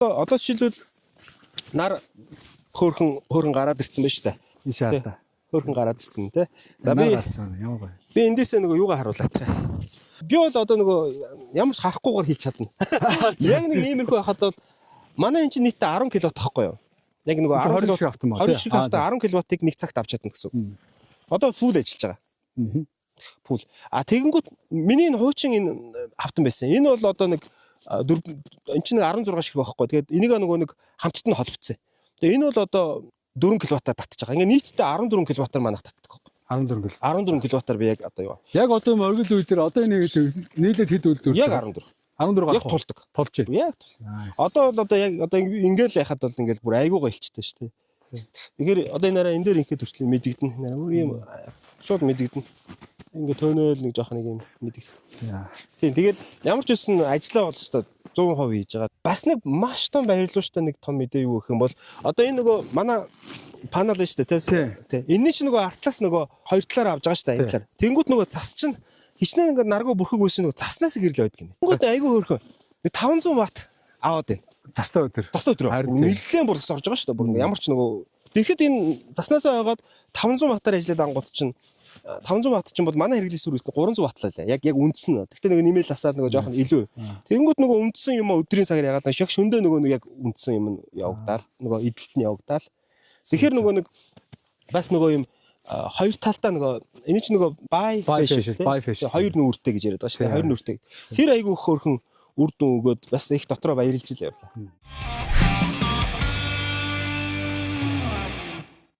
Одоо жишээлбэл нар хөөрхөн хөөрхөн гараад ирсэн байна шүү дээ. Энэ шаардаа. Хөөрхөн гараад ирсэн тий. За, би гарцсан ямар гоё. Би эндээсээ нөгөө юугаа харуулаа та. Би бол одоо нөгөө ямар ч харахгүйгээр хийж чадна. Яг нэг иймэрхүү байхад бол манай энэ чинь нийтдээ 10 кВт тахгүй юу? Яг нөгөө 10 20 шиг автомат, 20 тий. шиг авто 10 кВт-ыг нэг цагт авч чадна гэсэн үг. Одоо full ажиллаж байгаа. Full. А тэгэнгүүт миний энэ хуучин энэ автом байсан. Энэ бол одоо нэг дөрв энэ чинь нэг 16 шиг байхгүй. Тэгээд энийг нөгөө нэг хамтд нь холбогдсон. Тэгээд энэ бол одоо 4 кВт-аар татж байгаа. Ингээ нийтдээ 14 кВт-аар манайх татдаг байхгүй. 14 кг. 14 кВт-аар би яг одоо юу. Яг одоо юм оргил үе дээр одоо энэ нийлээд хэд үйлдвэр? Яг 14. 14 Яг гарах уу? тулдаг. Тулж байна. Яг тул. Одоо бол одоо яг одоо ингээл яхад бол ингээл бүр айгуугаа илчтэй шүү дээ. Тэгэхээр одоо энэ арай энэ дээр ингээд хүртэл мэдэгдэн. Энэ арай өөр юм шууд мэдэгдэн. Ингээ төөнөөл нэг жоох нэг юм мэдэгдэн. Яа. Тийм, тэгээд ямар ч үсэн ажиллаа бол өстой 100% хийж байгаа. Бас нэг маш том баярлууштай нэг том мэдээ юу гэх юм бол одоо энэ нөгөө манай панел нь шүү дээ, Тий. тий. Энэний чинь нөгөө артлаас нөгөө хоёр талаараа авч байгаа шүү дээ, энэ талаар. Тэнгүүт нөгөө цас чинь хичнээн ингээ наргуу бүрхэг үйсэн нөгөө цаснаас гэрэл ойд гинэ. Тэнгүүт айгүй хөөрхөн. Нэг 500 ватт аваад байна. Застай өдөр. Застай өдрөө. Харин тийм. Нэлээд бүр цас орж байгаа шүү дээ. Бүр ингээ ямар ч нөгөө тэгэхэд энэ заснаас ойгоод 500 ваттаар ажиллаад ангууд чинь 500 ватт чинь бол манай хэрэглээ сүр 300 ватт л байлаа. Яг үндсэн нь. Гэхдээ нөгөө нэмэл асаад нөгөө жоохон илүү. Тэгэнгүүт нөгөө үндсэн юм өдрийн цагаар ягаал шог шөндөө нөгөө нэг яг үндсэн юм нь явагдаал нөгөө эдэлт нь явагдаал. Тэгэхээр нөгөө нэг бас нөгөө юм хоёр талдаа нөгөө энэ чинь нөгөө Bifacial, тий? bifacial. Хоёр нүүртэй гэж яриад байгаа шүү дээ. Хоёр нүүртэй. Тэр айгүй хөөрхөн үр дүн өгөөд бас их дотроо баярлж л явлаа.